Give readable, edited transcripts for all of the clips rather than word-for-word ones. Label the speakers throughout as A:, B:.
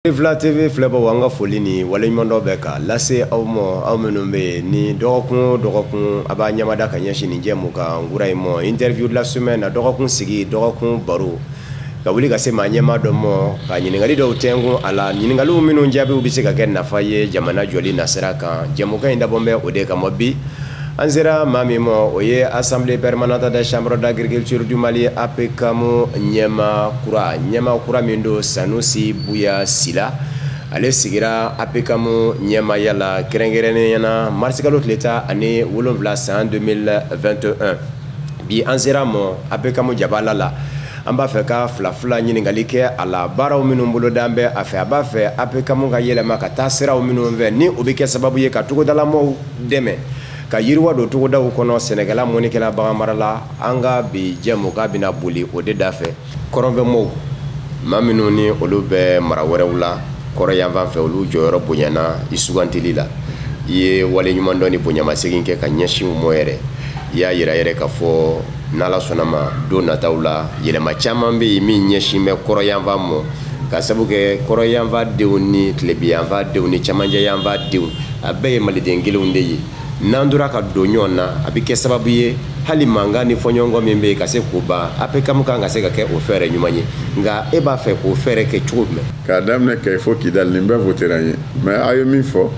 A: Fila TV filɛbaw, an ka foli ni waleɲumandɔn bɛ ka lase aw ma, aw minnu bɛ yen ni dɔgɔkun o dɔgɔkun a b'a ɲɛmada ka ɲɛsin nin jɛmu kan kura in ma, interview de la semaine na, dɔgɔkun sigi, dɔgɔkun baro, ka wuli ka se maa ɲɛmaa dɔ ma ka ɲininkali dɔw tɛnkun a la, ɲininkaliw minnu jaabiw bɛ se ka kɛ nafa ye jamana jɔli nasira kan. Jɛmukan in dabɔn bɛ o de kama. Bi an sera maa min ma, o ye Assemblée permanente des chambres d'agriculture du Mali, APCAM ɲɛmaa kura, ɲɛmaa kura min don, Sanusi Buya Sila. Ale sigira APCAM ɲɛmaaya la kɛrɛnkɛrɛnnenya na marisikalo tile 17 san 2021. Bi an sera ma APCAM jabala la, an b'a fɛ ka fila fila ɲininkali kɛ a la, baaraw minnu boloda bɛ a fɛ, a b'a fɛ APCAM ka yɛlɛma ka taa siraw minnu fɛ, ni o bɛ kɛ sababu ye ka togodalamɔgɔw dɛmɛ ka yiriwa don togodaw kɔnɔ, sɛnɛkɛla, mɔnikɛla, baganmarala. An ka bi jɛmukan bɛna boli o de da fɛ. Kɔrɔnfɛmɔgɔw, maa minnu ni olu bɛ mara wɛrɛw la kɔrɔ yanfan fɛ, olu jɔyɔrɔ bonyana i sugantili la. I ye waleɲumandɔn ni bonyamasegin kɛ ka ɲɛsin u ma yɛrɛ. I y'a yira yɛrɛ k'a fɔ n'Ala sɔnna ma, don nataw la, yɛlɛma caman bɛ yen min ɲɛsin bɛ kɔrɔ yanfan ma, ka sabu kɛ kɔrɔ yanfan denw ni tilebi yanfan denw ni camancɛ yanfan denw, a bɛɛ ye maliden kelenw de ye. N'an tora ka don ɲɔgɔn na, a bɛ kɛ sababu ye hali mankan ni fɔɲɔgɔnkɔ min bɛ yen, ka se k'o ban. APCAM kan ka se ka kɛ o fɛɛrɛ ɲuman ye, nka e b'a fɛ k'o fɛɛrɛ kɛ cogo jumɛn?
B: K'a daminɛ Kayi fo Kidali, nin bɛɛ votera n ye. Mais aw ye min fɔ,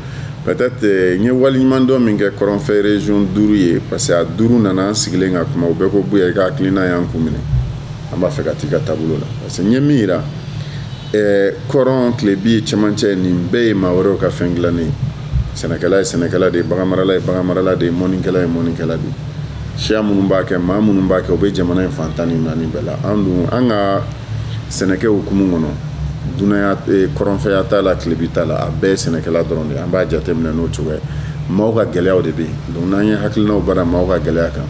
B: peut-être n ye waleɲumandɔn min kɛ kɔrɔnfɛ région duuru ye, parce que a duuru nana, an sigilen ka kuma, u bɛɛ ko: "Buya, i ka hakilina y'an kun minɛ, an b'a fɛ ka t'i ka taabolo la." Parce que n ye min yira, kɔrɔn, tilebi, cɛmancɛ, nin bɛɛ ye maa wɛrɛw ka fɛn dilannen ye. Sɛnɛkɛla ye sɛnɛkɛla de ye, baganmarala ye baganmarala de ye, mɔnikɛla ye mɔnikɛla de ye. Siya minnu b'a kɛ, maa minnu b'a kɛ, u bɛ jamana in fan 14 bɛɛ la. An dun, an ka sɛnɛkɛ hukumu kɔnɔ, dunanya, kɔrɔnfɛya t'a la, tilebi t'a la, a bɛɛ ye sɛnɛkɛla dɔrɔn de ye. An b'a jateminɛ n'o cogoya ye. Maaw ka gɛlɛyaw de bɛ yen. Donc n'an ye hakilinaw bara maaw ka gɛlɛya kan,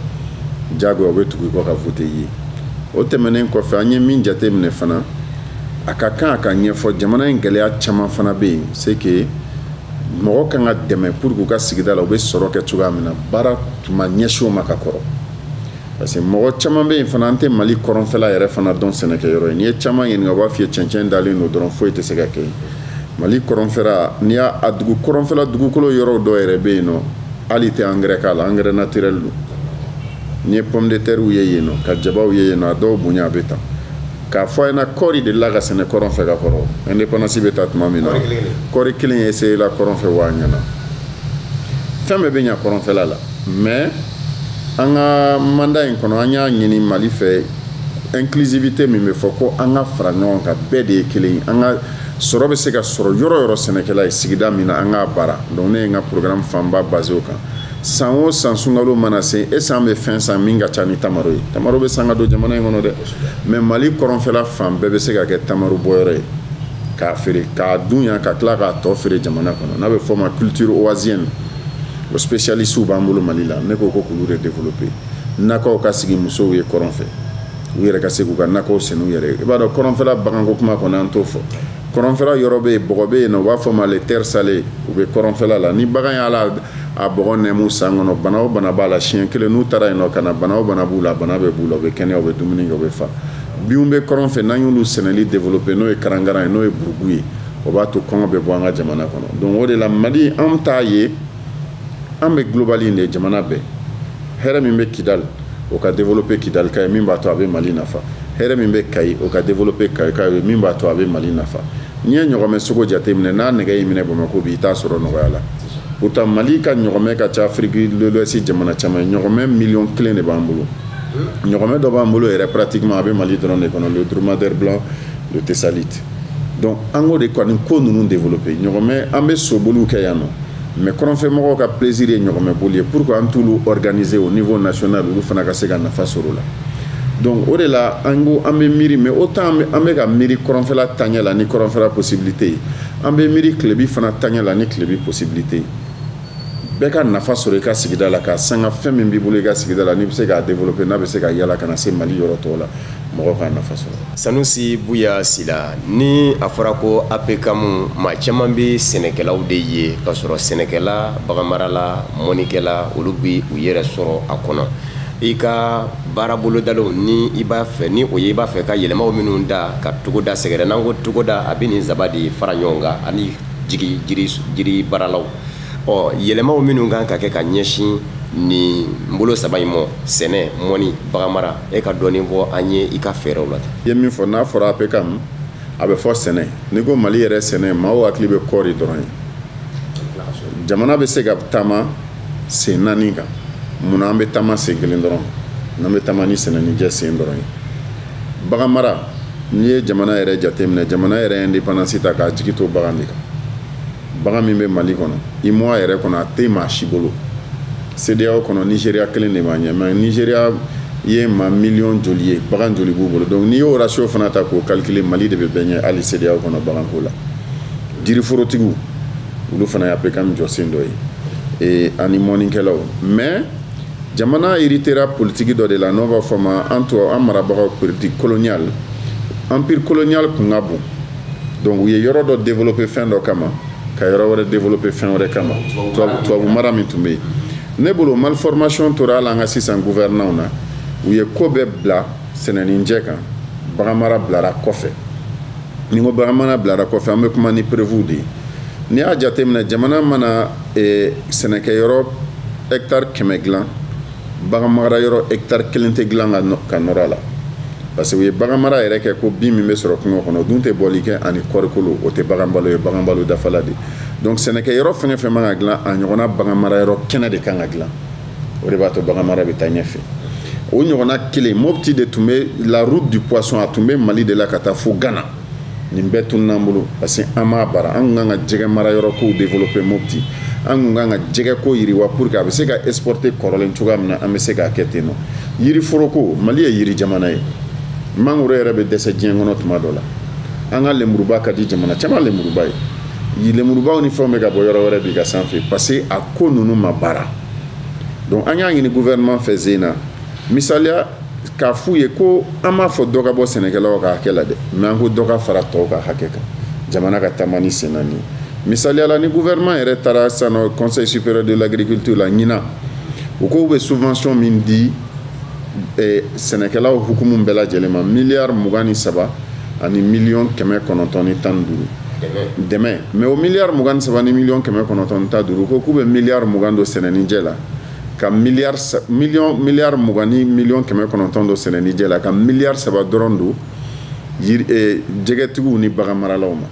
B: diyagoya u bɛ tugu i kɔ ka voter i ye. O tɛmɛnen kɔfɛ, an ye min jateminɛ fana, a ka kan a ka ɲɛfɔ, jamana in gɛlɛya caman fana bɛ yen, c'est que mɔgɔ kan ka dɛmɛ pour que u ka sigida la, u bɛ sɔrɔ kɛ cogoya min na. Baara tun ma ɲɛsin o ma ka kɔrɔ, parce que mɔgɔ caman bɛ yen fana, an tɛ Mali kɔrɔnfɛla yɛrɛ fana dɔn sɛnɛkɛyɔrɔ ye. N'i ye caman ɲininka, u b'a f'i ye cɛncɛn dalen don dɔrɔn, foyi tɛ se ka kɛ yen. Mali kɔrɔnfɛla, n'i y'a a dugu kɔrɔnfɛla dugukolo yɔrɔw dɔw yɛrɛ bɛ yen nɔ, hali tɛ engrais k'a la, engrais naturel don. N'i ye pomme de terre ye yen nɔ, ka jabaw ye yen nɔ, a dɔw bonya a bɛ tan. K'a fɔ a ɲɛna, kɔɔri delila ka sɛnɛ kɔrɔn fɛ ka kɔrɔ. Indépendance bɛ ta tuma min na, kɔɔri kelen essayé la kɔrɔn fɛ, wa a ɲɛna. Fɛn bɛɛ bɛ ɲa kɔrɔnfɛla la. Mais an ka mandat in kɔnɔ, an y'a ɲini Mali fɛ, inclusivité min bɛ fɔ ko an ka fara ɲɔgɔn kan, bɛɛ de ye kelen ye, an ka sɔrɔ bɛ se ka sɔrɔ yɔrɔ o yɔrɔ, sɛnɛkɛla ye sigida min na, an k'a baara. Donc ne ye n ka programme fanba basé o kan. San o san, sunkalo mana se, e san bɛ fɛn san min ka ca ni tamaro ye. Tamaro bɛ san ka don jamana in kɔnɔ dɛ, mais Mali kɔrɔnfɛla fan bɛɛ bɛ se ka kɛ tamaro bɔyɔrɔ ye, k'a feere, k'a dun yan, ka tila k'a tɔ feere jamana kɔnɔ. N'a bɛ fɔ o ma culture oasienne, o spécialistes b'an bolo Mali la. Ne ko ko k'olu de développer, nakɔw ka sigi musow ye kɔrɔn fɛ, u yɛrɛ ka se k'u ka nakɔw sɛnɛ u yɛrɛ ye. I b'a dɔn, kɔrɔnfɛla baganko kuma kɔni, an t'o fɔ. Kɔrɔnfɛla yɔrɔ bɛ yen, bɔgɔ bɛ yen nɔ, u b'a fɔ ma les terres salées. U bɛ kɔrɔnfɛla la, ni bagan y'a la a bɔgɔ nɛmu san kɔnɔ, bana o bana b'a la, siɲɛ kelen n'u taara yen nɔ ka na, bana o bana b'u la, bana bɛ b'u la, u bɛ kɛnɛya, u bɛ dumuni kɛ, u bɛ fa. Binw bɛ kɔrɔn fɛ, n'an y'olu sɛnɛli développer, n'o ye karangaran ye, n'o ye buruku ye, o b'a to kɔngɔ bɛ bɔ an ka jamana kɔnɔ. Donc o de la, Mali, an t'a ye, an bɛ global in de ye, jamana bɛɛ. Hɛrɛ min bɛ Kidali, o ka développer Kidali ka ye, min b'a to a bɛ Mali nafa. Hɛrɛ min bɛ Kayi, o ka développer Kayi ka ye, min b'a to a bɛ Mali nafa. N'i ye ɲɔgɔmɛ sogo jateminɛ, n'a nɛgɛ y'i minɛ Bamakɔ bi, i t'a sɔrɔ nɔgɔya la. Pourtant Mali ka ɲɔgɔmɛ ka ca Afrique de l'Ouest jamana caman ye. Ɲɔgɔmɛ miliyɔn 1 de b'an bolo. Ɲɔgɔmɛ dɔ b'an bolo yɛrɛ, pratiquement a bɛ Mali dɔrɔn de kɔnɔ, le dromadaire blanc, le Tessalit. Donc an k'o de kɔni ko ninnu développer. Ɲɔgɔmɛ, an bɛ soboliw kɛ yan nɔ, mais kɔrɔnfɛmɔgɔw ka plaisir ye ɲɔgɔmɛ boli ye. Pourquoi an t'olu organiser au niveau national, olu fana ka se ka nafa sɔrɔ o la? Donc o de la, an ko an bɛ miiri, mais autant an bɛ ka miiri kɔrɔnfɛla taɲɛ la ni kɔrɔnfɛla possibilité ye, an bɛ miiri tilebi fana taɲɛ la ni tilebi possibilité ye. Bɛɛ ka nafa sɔrɔ i ka sigida la, ka sanga fɛn min b'i bolo i ka sigida la, n'i bɛ se k'a développer, n'a bɛ se ka yala ka na se Mali yɔrɔ tɔw la, mɔgɔw k'a nafa sɔrɔ.
A: Sanusi Buya Sila, ni a fɔra ko APCAM, maa caman bɛ sɛnɛkɛlaw de ye, k'a sɔrɔ sɛnɛkɛla, baganmarala, mɔnikɛla, olu bɛ u yɛrɛ sɔrɔ a kɔnɔ. I ka baara bolodalenw, ni i b'a fɛ, ni o ye i b'a fɛ ka yɛlɛmaw minnu da ka togoda sɛgɛrɛ. N'an ko togoda, a bɛ nin saba de fara ɲɔgɔn kan ani jigi jiri jiri baaralaw. Ɔ, yɛlɛmaw minnu kan ka kɛ ka ɲɛsin nin bolo saba in ma, sɛnɛ, mɔni, baganmara, e ka dɔɔnin fɔ an ye i ka fɛɛrɛw la.
B: I ye min fɔ, n'a fɔra APCAM, a bɛ fɔ sɛnɛ. N'i ko Mali yɛrɛ sɛnɛ, maaw hakili bɛ kɔɔri dɔrɔn ye. Jamana bɛ se ka taama sen naani kan. Munna an bɛ taama sen kelen dɔrɔn, n'an bɛ taama ni sɛnɛnijɛ sen dɔrɔn ye? Baganmara, n'i ye jamana yɛrɛ jateminɛ, jamana yɛrɛ indépendance ta k'a jigi to bagan de kan. Bagan min bɛ Mali kɔnɔ, UEMOA yɛrɛ kɔnɔ, a tɛ maa si bolo. CEDEAO kɔnɔ, Nigéria kelen de b'a ɲɛ, mais Nigéria ye maa miliyɔn joli ye, bagan joli b'u bolo? Donc n'i y'o ratio fana ta k'o calculer, Mali de bɛ bɛɛ ɲɛ hali CEDEAO kɔnɔ baganko la. Jiriforotigiw, olu fana ye APCAM jɔsen dɔ ye, ani mɔnikɛlaw. Mais jamana héritera politique dɔ de la, n'o b'a fɔ ma an tubabu, an marabagaw, politique coloniale. Empire colonial kun ka bon, donc u ye yɔrɔ dɔ développer fɛn dɔ kama, ka yɔrɔ wɛrɛ développer fɛn wɛrɛ kama. Tubabu mara min tun bɛ yen, ne bolo malformation tora hali an ka sisan gouvernants na. U ye ko bɛɛ bila sɛnɛninjɛ kan, baganmara bilara kɔfɛ. Ni ko baganmara bilara kɔfɛ, an bɛ kuma ni preuve de ye. N'i y'a jateminɛ, jamana mana sɛnɛkɛyɔrɔ hectare 100 dilan, baganmara yɔrɔ hectare kelen tɛ dilan ka nɔrɔ a la, parce que u ye baganmara yɛrɛ kɛ ko bin min bɛ sɔrɔ kungo kɔnɔ, o dun tɛ bɔli kɛ, ani kɔɔrikolo, o tɛ bagan balo ye, bagan balo dafala de. Donc sɛnɛkɛyɔrɔ fɛn o fɛn man ka dilan, a ɲɔgɔnna baganmara yɔrɔ kɛnɛ de kan ka dilan. O de b'a to baganmara bɛ taa ɲɛfɛ. O ɲɔgɔnna kelen, Mopti de tun bɛ la route du poisson, a tun bɛ Mali de la ka taa fo Ghana. Nin bɛɛ tunun'an bolo parce que an m'a baara. An kun kan ka jɛgɛ mara yɔrɔ kow développer Mopti, an kun kan ka jɛgɛ ko yiriwa pour que a bɛ se ka exporter kɔrɔlen cogoya min na, an bɛ se k'a kɛ ten nɔ. Yiriforoko, Mali ye yiri jamana ye, mangoro yɛrɛ bɛ dɛsɛ diɲɛ kɔnɔ tuma dɔ la. An ka lemuruba ka di jamana caman lemuruba ye, lemurubaw ni fɛnw bɛ ka bɔ yɔrɔ wɛrɛ bi ka sanfɛ, parce que a ko ninnu ma baara. Donc an y'a ɲini gouvernement fɛ zen na, misaliya k'a f'u ye ko an m'a fɔ dɔ ka bɔ sɛnɛkɛlaw ka hakɛ la dɛ, mais an ko dɔ ka fara tɔw ka hakɛ kan, jamana ka taama ni sen naani ye. Misaliya la, ni gouvernement yɛrɛ taara sisan nɔ Conseil supérieur de l'agriculture la ɲinan, u ko u bɛ subvention min di sɛnɛkɛlaw hukumu bɛɛ lajɛlen ma, miliyari 23 ani miliyɔn 915 dɛmɛ. Mais o miliyari 23 ni miliyɔn 915, ko k'u bɛ miliyari 20 don sɛnɛnijɛ la, ka miliyari miliyɔn miliyari 20 ni miliyɔn 900 don sɛnɛnijɛ la, ka miliyari 3 dɔrɔn don yiri jɛgɛtigiw ni baganmaralaw ma.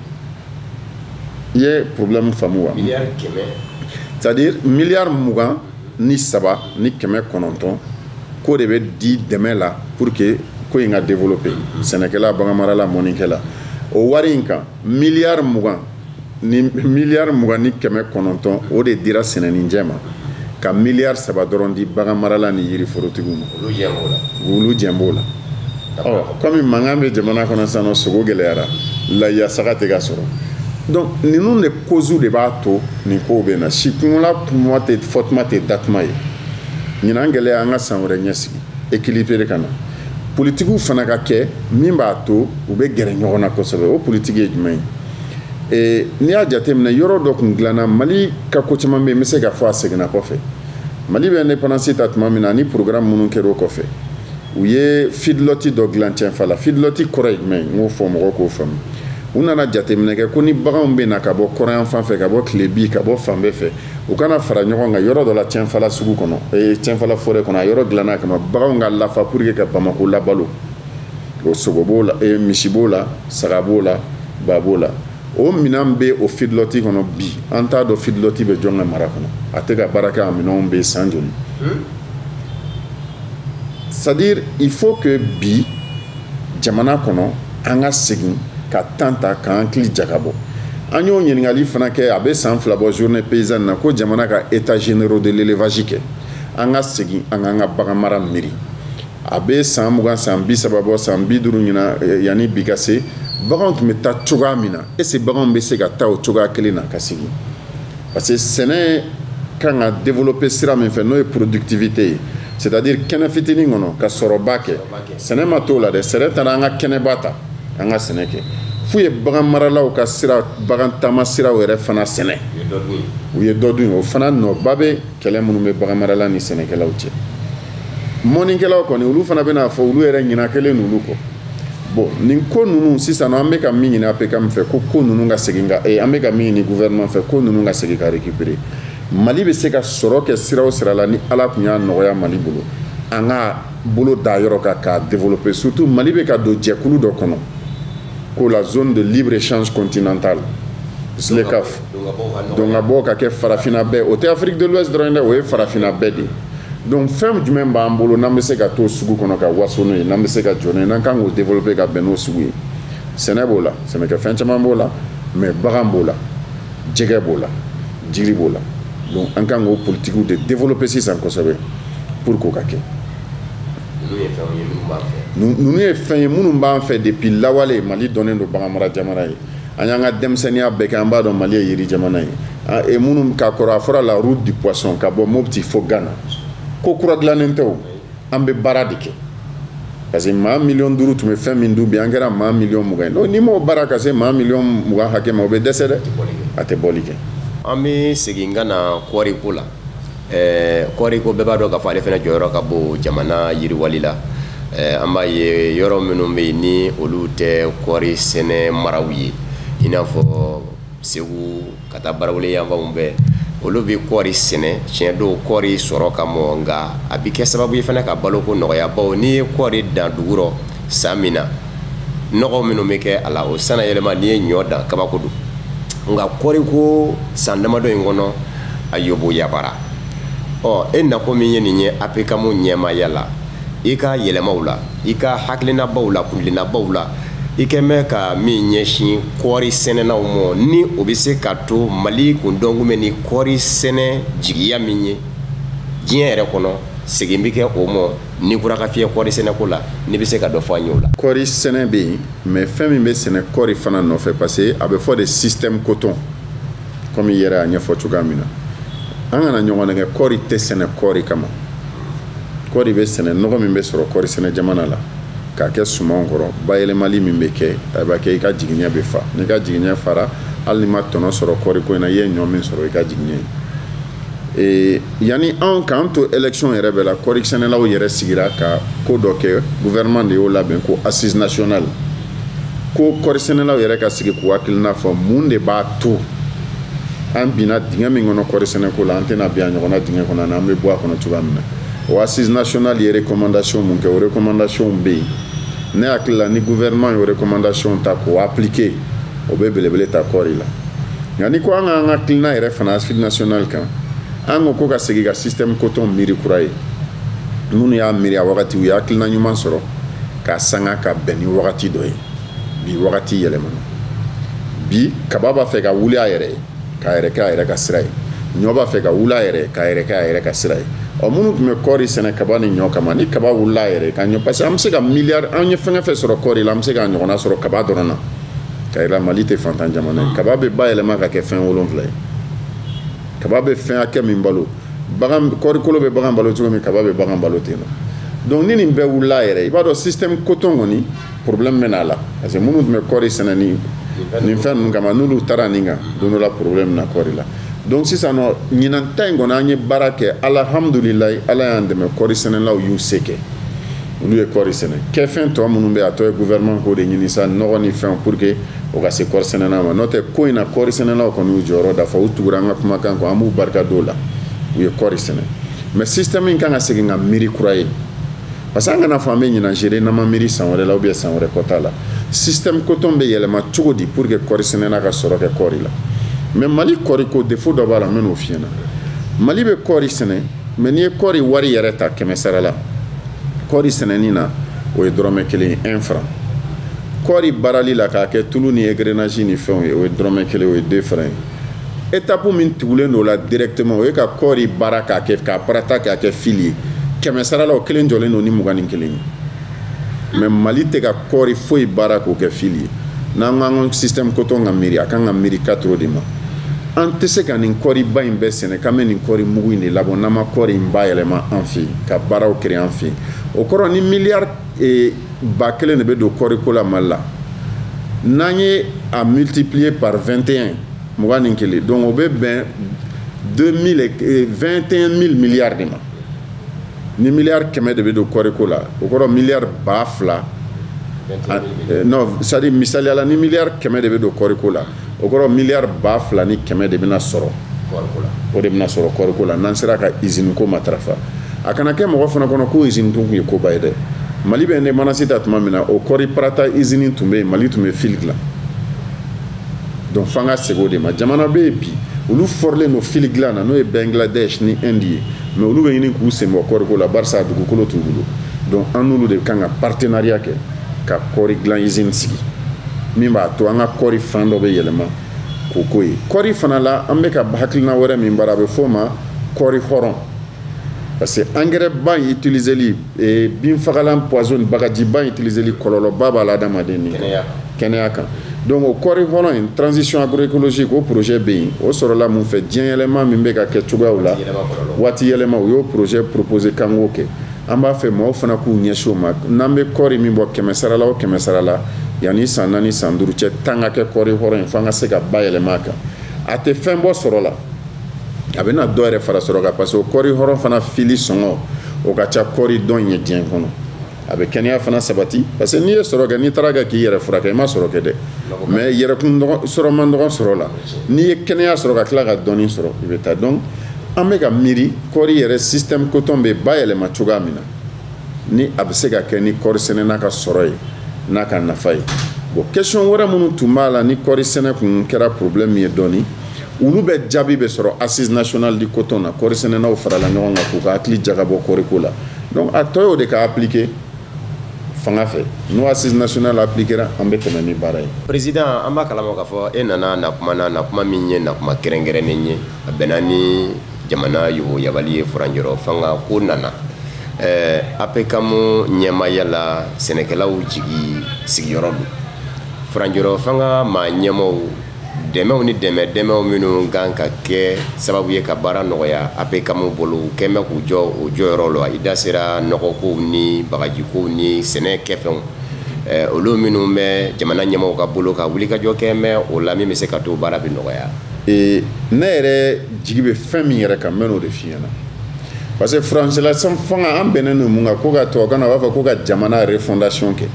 B: I ye problème faamu wa?
A: Miliyari 100.
B: C'est à dire miliyari 23 ni 900 ko de bɛ di dɛmɛ la pour que ko in ka développer, sɛnɛkɛla, baganmarala, mɔnikɛla. O wari in kan, miliyari 20 ni miliyari 20 ni 900, o de dira sɛnɛninjɛ ma, ka miliyari 3 dɔrɔn di baganmarala ni yiriforotigiw ma.
A: Olu jɛn b'o la.
B: Olu jɛn b'o la. Ɔ, komi mankan bɛ jamana kɔnɔ sisan nɔ, sogo gɛlɛyara, layiya saga tɛ ka sɔrɔ. Donc ninnu de cause de b'a to nin kow bɛ na. Si kungola kuma tɛ fɔ, tuma tɛ datuma ye. Ɲinan gɛlɛya, an ka san wɛrɛ ɲɛsigi équilibré ka na. Politikiw fana ka kɛ min b'a to u bɛ gɛrɛ ɲɔgɔn na kosɛbɛ. O politiki ye jumɛn ye? N'i y'a jateminɛ, yɔrɔ dɔ kun dilanna Mali ka ko caman bɛ yen, n bɛ se k'a fɔ a seginna kɔfɛ. Mali bɛ indépendance ta tuma min na, ani programme minnu kɛra o kɔfɛ, u ye feedlot dɔ dilan Cɛnfa la. Feedlot kɔrɔ ye jumɛn ye? N k'o fɔ mɔgɔw k'o faamu. U nana jateminɛ kɛ ko ni baganw bɛ na ka bɔ kɔrɔn fan fɛ, ka bɔ tilebi, ka bɔ fan bɛɛ fɛ, u kana fara ɲɔgɔn kan yɔrɔ dɔ la Cɛnfala sugu kɔnɔ, Cɛnfala forêt kɔnɔ. A yɔrɔ dilanna kama baganw ka lafa pour que ka Bamako labalo. O sogo b'o la, misi b'o la, saga b'o la, ba b'o la. O minɛn bɛ o feedlot kɔnɔ bi, an t'a dɔn feedlot bɛ jɔn ka mara kɔnɔ, a tɛ ka baara kɛ, a minɛnw bɛ san joli. C'est à dire il faut que bi jamana kɔnɔ, an ka segin ka temps ta k'an hakili jagabɔ. An y'o ɲininkali fana kɛ, a bɛ san 2 bɔ, journée paysanne na, ko jamana ka état généraux de l'élevage kɛ. An ka segin an k'an ka bagan mara miiri. A bɛ san 20, san 30 bɔ, san 50 ɲinan yanni bi ka se, baganw tun bɛ taa cogoya min na, est ce que baganw bɛ se ka taa o cogoya kelen na ka segin? Parce que sɛnɛ kan ka développer sira min fɛ, n'o ye productivité ye, c'est à dire kɛnɛ fitinin kɔnɔ ka sɔrɔba kɛ. Sɛnɛ ma t'o la dɛ. Sɛnɛ taara an ka kɛnɛba ta, an ka sɛnɛ kɛ f'u ye bagan maralaw ka sira, bagan taama siraw yɛrɛ fana sɛnɛ, u ye dɔ dun. O fana nɔba bɛ kɛlɛ minnu bɛ bagan marala ni sɛnɛkɛlaw cɛ. Mɔnnikɛlaw kɔni, olu fana bɛna fɔ olu yɛrɛ ɲina kelen n'olu kɔ. Bon, nin ko ninnu sisan, an bɛ ka min ɲini APCAM fɛ, ko ninnu ka segin ka, an bɛ ka min ɲini gouvernement fɛ, ko ninnu ka segin ka récupérer. Mali bɛ se ka sɔrɔ kɛ sira o sira la, ni Ala tun y'a nɔgɔya Mali bolo, an ka bolo da yɔrɔ kan k'a développer. Surtout Mali bɛ ka don jɛkulu dɔ kɔnɔ ko la zone de libre échange continentale, ZLECAF. Donc ka bɔ ka kɛ farafinna bɛɛ, o tɛ Afrique de l'Ouest dɔrɔn dɛ, o ye farafinna bɛɛ de ye. Donc fɛn jumɛn b'an bolo n'an bɛ se ka t'o sugu kɔnɔ ka waso n'o ye, n'an bɛ se ka jɔ n'o ye, n'an kan k'o développer ka bɛn n'o sugu ye? Sɛnɛ b'o la, sɛnɛkɛfɛn caman b'o la, mais bagan b'o la, jɛgɛ b'o la, jiri b'o la. Donc an kan k'o politikiw de développer sisan kosɛbɛ pour k'o ka kɛ. Ninnu ye fɛn ye minnu b'an fɛ depuis lawale. Mali dɔnnen don baganmara jamana ye. An y'an ka denmisɛnninya bɛɛ kɛ, an b'a dɔn Mali ye yiri jamana ye. E minnu ka kɔrɔ, a fɔra la route du poisson ka bɔ Mopti fo Ghana. Ko kura dilannen tɛ o, an bɛ baara de kɛ. Parce que maa 5 miliyɔn tun bɛ fɛn min dun, bi an kɛra maa 20 miliyɔn ye. Donc n'i m'o baara ka se maa 20 miliyɔn hakɛ ma, o bɛ dɛsɛ dɛ, a tɛ bɔli kɛ.
A: An bɛ segin ka na kɔɔriko la. Kɔɔriko, bɛɛ b'a dɔn k'a fɔ ale fana jɔyɔrɔ ka bon jamana yiriwali la. An b'a ye yɔrɔ minnu bɛ yen ni olu tɛ kɔɔri sɛnɛ maraw ye, i n'a fɔ Segu ka taa Barawele yanfanw bɛɛ, olu bɛ kɔɔri sɛnɛ. Tiɲɛ don, kɔɔri sɔrɔ ka mɔ, nka a bɛ kɛ sababu ye fana ka baloko nɔgɔya, bawo n'i ye kɔɔri dan dugu rɔ san min na, nɔgɔ minnu bɛ kɛ a la, o sanna yɛlɛma n'i ye ɲɔ dan, kabako don. Nka kɔɔri ko, san damadɔ in kɔnɔ, a yobo yabara. Ɔ, e nako min ye nin ye APCAM ɲɛmaaya la, i ka yɛlɛmaw la, i ka hakilinabaw la, kuntilennabaw la, i kɛn bɛ ka min ɲɛsin kɔɔri sɛnɛnaw ma, ni o bɛ se ka to Mali kun dɔnkun bɛ ni kɔɔri sɛnɛ jigiya min ye diɲɛ yɛrɛ kɔnɔ, segin bɛ kɛ o ma ni kura ka fiyɛ kɔɔri sɛnɛko la, n'i bɛ se ka dɔ fɔ an ye o la.
B: Kɔɔri sɛnɛ bɛ yen, mais fɛn min bɛ sɛnɛ kɔɔri fana nɔfɛ, parce que a bɛ fɔ de système coton, comme i yɛrɛ y'a ɲɛfɔ cogoya min na. An kana ɲɔgɔn nɛgɛ, kɔɔri tɛ sɛnɛ kɔɔri kama. Kɔɔri bɛ sɛnɛ, nɔgɔ min bɛ sɔrɔ kɔɔri sɛnɛ jamana la k'a kɛ sumanw kɔrɔ, bayɛlɛmali min bɛ kɛ, a b'a kɛ i ka jigiɲɛ bɛ fa. N'i ka jigiɲɛ fara, hali n'i ma tɔnɔ sɔrɔ kɔɔri ko in na, i ye ɲɔ min sɔrɔ, i ka jigiɲɛ ye. Yanni anw k'an to élection yɛrɛ bɛɛ la, kɔɔri sɛnɛlaw yɛrɛ sigira ka ko dɔ kɛ. Gouvernement de y'o labɛn ko assise nationale, ko kɔɔri sɛnɛlaw yɛrɛ ka sigi k'u hakilina fɔ mun de b'a to an binna dingɛ min kɔnɔ kɔɔri sɛnɛko la, an tɛna bin a ɲɔgɔnna dingɛ kɔnɔ, an bɛ bɔ a kɔnɔ cogoya min na. O assise nationale ye recommandation mun kɛ, o recommandation bɛ yen. Ne hakili la, ni gouvernement ye o recommandation ta k'o appliquer, o bɛ belebele ta kɔɔri la. Nka ni ko an k'an ka hakilina yɛrɛ fana assise nationale kan, an ko ka segin ka système coton miiri kura ye. Minnu y'a miiri a wagati, u ye hakilina ɲuman sɔrɔ k'a sanga ka bɛn ni wagati dɔ ye. Bi wagati yɛlɛmana. Bi kaba b'a fɛ ka wuli a yɛrɛ ye k'a yɛrɛ kɛ a yɛrɛ ka sira ye, ɲɔ b'a fɛ ka wuli a yɛrɛ ye k'a yɛrɛ kɛ a yɛrɛ ka sira ye. Ɔ, minnu tun bɛ kɔɔri sɛnɛ kaba ni ɲɔ kama, ni kaba wulila a yɛrɛ ye ka ɲɔ, parce que an bɛ se ka miliyari, an ye fɛn fɛn sɔrɔ kɔɔri la, an bɛ se k'a ɲɔgɔnna sɔrɔ kaba dɔrɔn na. Ka yira Mali tɛ fantan jamana ye. Kaba bɛ bayɛlɛma ka kɛ fɛn 7 ye. Kaba bɛ fɛn hakɛ min balo, bagan kɔɔrikolo bɛ bagan balo cogo min, kaba bɛ bagan balo ten nɔ. Donc ni nin bɛɛ wulila a yɛrɛ ye, i b'a dɔn système coton kɔni problème bɛ n'a la, parce que minnu tun bɛ kɔɔri sɛnɛ ni nin fɛn ninnu kama, n'olu taara nin kan, don dɔ la problème na kɔɔri la. Donc sisan nɔ, ɲinan ta in kɔni, an ye baara kɛ, alhamdulilayi, Ala y'an dɛmɛ, kɔɔri sɛnɛlaw y'u se kɛ, olu ye kɔɔri sɛnɛ. Kɛfɛn tɔ minnu bɛ, a tɔ ye gouvernement k'o de ɲini sa, nɔgɔ ni fɛnw, pour que o ka se kɔɔri sɛnɛla ma. N'o tɛ, ko in na, kɔɔri sɛnɛlaw kɔni y'u jɔyɔrɔ dafa, u tugura an ka kumakan kɔ, an b'u barika d'o la, u ye kɔɔri sɛnɛ. Mais système in kan ka segin ka miiri kura ye, parce que an kana fɔ an bɛ ɲinan gérer n'an ma miiri san wɛrɛ la ou bien san wɛrɛ kɔta la. Système coton bɛ yɛlɛma cogo di pour que kɔɔri sɛnɛla ka sɔrɔ kɛ kɔɔri la? Mais Mali kɔɔri ko, défaut dɔ b'a la, n bɛ n'o f'i ɲɛna. Mali bɛ kɔɔri sɛnɛ, mais n'i ye kɔɔri wari yɛrɛ ta 100 sara la, kɔɔri sɛnɛni na, o ye dɔrɔmɛ 1 ye, 1 franc. Kɔɔri baarali la k'a kɛ tulu ni égrenage ni fɛnw ye, o ye dɔrɔmɛ 1, o ye 2 francs ye. Étape min tugulen don o la directement, o ye ka kɔɔri baara k'a kɛ k'a parata k'a kɛ fil ye. 100 sara la, o kelen jɔlen don ni 21 ye. Mais Mali tɛ ka kɔɔri foyi baara k'o kɛ fil ye. N'an ko an ka système coton ka miiri, a kan ka miiri quatre de ma. An tɛ se ka nin kɔɔriba in bɛɛ sɛnɛ k'an bɛ nin kɔɔri mugu in de labɔ n'an ma kɔɔri in bayɛlɛma an fɛ yen, ka baaraw créer an fɛ yen. O kɔrɔ, ni miliyari 1000 de bɛ don kɔɔriko la Mali la, n'an ye a multiplier par 21, 21, donc o bɛ bɛn 2000 21 000 milliards de ma. Ni miliyari 100 de bɛ don kɔɔriko la, o kɔrɔ miliyari 2000. Non, c'est à dire misaliya la, ni miliyari 100 de bɛ don kɔɔriko la, o kɔrɔ miliyari 2100 de bɛna sɔrɔ o de bɛna sɔrɔ kɔɔriko la n'an sera ka usine ko matarafa. A kana kɛ mɔgɔ fana kɔnɔ ko usine tun ye koba ye dɛ. Mali bɛ indépendance ta tuma min na, o kɔɔri parata usine tun bɛ yen, Mali tun bɛ fil dilan. Donc f'an ka segin o de ma. Jamana bɛ yen bi, olu fɔrilen don fil dilan na, n'o ye Bangladesh ni Inde ye, mais olu bɛ ɲini k'u sen bɔ kɔɔriko la barisa dugukolo t'u bolo. Donc an n'olu de kan ka partenariat kɛ ka kɔɔri dilan usine sigi min b'a to an ka kɔɔri fan dɔ bɛ yɛlɛma k'o ko ye. Kɔɔri fana la, an bɛ ka hakilina wɛrɛ min baara, a bɛ f'o ma kɔɔri hɔrɔn, parce que engrais ba in utiliseli, binfagalan poison, bagajiba in utiliseli, kɔlɔlɔba b'a la adamaden ni kɛnɛya kan. Donc o kɔɔri hɔrɔn in, transition agroécologique, o projet bɛ yen. O sɔrɔla mun fɛ? Diɲɛ yɛlɛma min bɛ ka kɛ cogoyaw la, waati yɛlɛma, u y'o projet proposé k'an k'o kɛ. An b'a fɛ maaw fana k'u ɲɛsin o ma. N'an bɛ kɔɔri min bɔ 100 sara la o 100 sara la, yanni san 4 san 5 cɛ, tan ka kɛ kɔɔri hɔrɔn ye, f'an ka se ka bayɛlɛma a kan. A tɛ fɛn bɔ sɔrɔ la, a bɛna dɔ yɛrɛ fara sɔrɔ kan, parce que o kɔɔri hɔrɔn fana fili sɔngɔ o ka ca kɔɔri dɔn ye diɲɛ kɔnɔ. A bɛ kɛnɛya fana sabati, parce que n'i ye sɔrɔ kɛ, n'i taara kɛ k'i yɛrɛ furakɛ, i ma sɔrɔ kɛ dɛ, mais yɛrɛkun sɔrɔ man dɔgɔ sɔrɔ la. N'i ye kɛnɛya sɔrɔ ka tila ka dɔɔni sɔrɔ, i bɛ taa. Donc an bɛ ka miiri kɔɔri yɛrɛ système coton bɛ bayɛlɛma cogoya min na, ni a bɛ se ka kɛ ni kɔɔri sɛnɛna ka sɔrɔ ye n'a ka nafa ye. Bon, question wɛrɛ minnu tun b'a la ni kɔɔri sɛnɛ kun kɛra problème ye dɔɔni, olu bɛ jaabi bɛ sɔrɔ assise nationale du coton na. Kɔɔri sɛnɛnaw farala ɲɔgɔn kan k'u ka hakili jagabɔ kɔɔriko la. Donc a tɔ y'o de ka appliquer fanga fɛ. N'o assise nationale appliquera, an bɛ tɛmɛ ni baara ye.
A: Président, an b'a kalama k'a fɔ e nana na kuma na, na kuma min ye na kuma kɛrɛnkɛrɛnnen ye, a bɛnna ni jamana yoboyabali ye. Furancɛrɔ fanga ko nana APCAM ɲɛmaaya la, sɛnɛkɛlaw jigi sigiyɔrɔ don. Furancɛrɔ fanga maa ɲɛmaw, dɛmɛw ni dɛmɛw minnu kan ka kɛ sababu ye ka baara nɔgɔya APCAM bolo, u kɛn bɛ k'u jɔ o jɔyɔrɔ la. I da sera nɔgɔkow ni bagajikow ni sɛnɛ kɛfɛnw, olu minnu bɛ jamana ɲɛmaw ka bolo ka wulikajɔ kɛ mɛ o la, min bɛ se ka to baara bɛ nɔgɔya.
B: Ne yɛrɛ jigi bɛ fɛn min yɛrɛ kan, n bɛ n'o de f'i ɲɛna, parce que furancɛla fanga, an bɛnnen don mun kan? Ko ka tubabukan na, u b'a fɔ ko ka jamana refondation kɛ.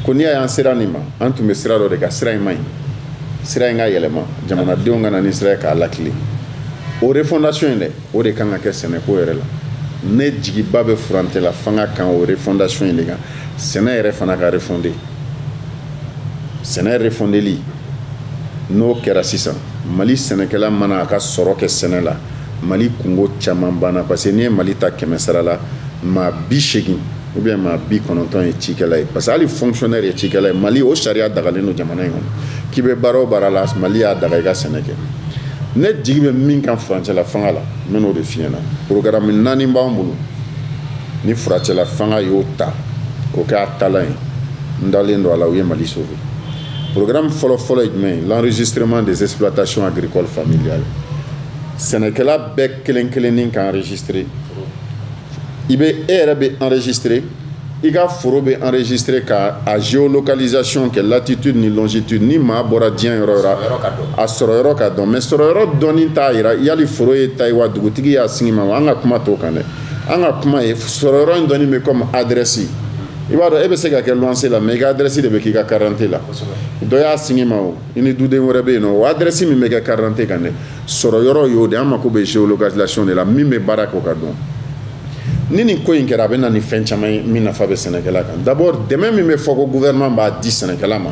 B: Ko n'i y'a ye an sera nin ma, an tun bɛ sira dɔ de kan, sira in man ɲi, sira in ka yɛlɛma, jamanadenw ka na ni sira ye k'a lakile. O refondation in dɛ, o de kan ka kɛ sɛnɛko yɛrɛ la. Ne jigiba bɛ furancɛla fanga kan o refondation in de kan. Sɛnɛ yɛrɛ fana ka refonder, sɛnɛ refondeli n'o kɛra sisan, Mali sɛnɛkɛla mana a ka sɔrɔ kɛ sɛnɛ la, Mali kungo caman banna. Parce que n'i ye Mali ta 100 sara la, maa 80 ou bien maa 90 ye cikɛla ye, parce que hali fonctionnaire ye cikɛla ye. Mali o sariya dagalen don jamana in kɔnɔ, k'i bɛ baara o baara la, Mali y'a daga i ka sɛnɛ kɛ. Ne jigi bɛ min kan furancɛla fanga la, n bɛ n'o de f'i ɲɛna. Programme 4 b'an bolo, ni furancɛla fanga y'o ta k'o kɛ a talan ye, n dalen don a la, u ye Mali sauver. Programme fɔlɔ-fɔlɔ ye jumɛn ye? L'enregistrement des exploitations agricoles familiales. Sɛnɛkɛla bɛɛ kelen kelennin ka enregistrer. I bɛ e yɛrɛ bɛ enregistrer, i ka foro bɛ enregistrer, ka a géolocalisation kɛ, latitude ni longitude. Ni maa bɔra diɲɛ yɔrɔ o yɔrɔ, a sɔrɔ yɔrɔ ka dɔn. Mais sɔrɔ yɔrɔ dɔnni t'a yira yali foro ye ta ye wa dugutigi y'a sigi ma wa. An ka kuma t'o kan dɛ. An ka kuma ye sɔrɔ yɔrɔ in dɔnni bɛ comme adresse. I b'a dɔn, e bɛ se ka kɛ luwanse la, mais i ka adresse de bɛ k'i ka carte d'identité la. Dɔ y'a sigi ma o, i ni duden wɛrɛ bɛ yen nɔ, o adresse min bɛ kɛ carte d'identité kan dɛ, sɔrɔ yɔrɔ y'o de. An mako bɛ géolocalisation de la, min bɛ baara kɛ o ka dɔn. Ni nin ko in kɛra, a bɛ na ni fɛn caman ye min nafa bɛ sɛnɛkɛla kan. D'abord, dɛmɛ min bɛ fɔ ko gouvernement b'a di sɛnɛkɛla ma,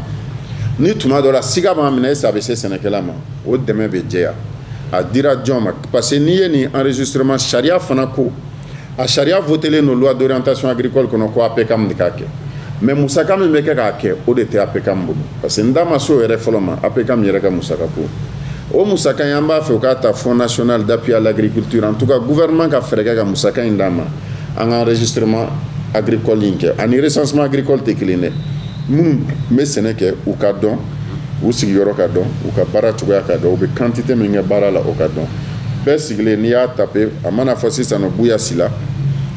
B: ni tuma dɔ la siga b'a minɛ, est-ce a bɛ se sɛnɛkɛla ma, o dɛmɛ bɛ jɛya. A dira jɔn ma? Parce que n'i ye nin enregistrement, sariya fana ko, a sariya votelen don loi d'orientation agricole kɔnɔ ko APCAM de k'a kɛ, mais musaka min bɛ kɛ k'a kɛ, o de tɛ APCAM bolo. Parce que n da ma s'o yɛrɛ fɔlɔ ma, APCAM yɛrɛ ka musaka ko, o musaka in, an b'a fɛ u k'a ta Fonds national d'appui à l'agriculture. En tout cas, gouvernement ka fɛɛrɛ kɛ ka musaka in d'an ma, an ka enregistrement agricole in kɛ. Ani recensement agricole tɛ kelen dɛ. Minnu bɛ sɛnɛ kɛ, u ka dɔn, u sigiyɔrɔ ka dɔn, u ka baara cogoya ka dɔn, u bɛ quantité min kɛ baara la, o ka dɔn. Bɛɛ sigilen, n'i y'a taper, a mana fɔ sisan nɔ Buya Sila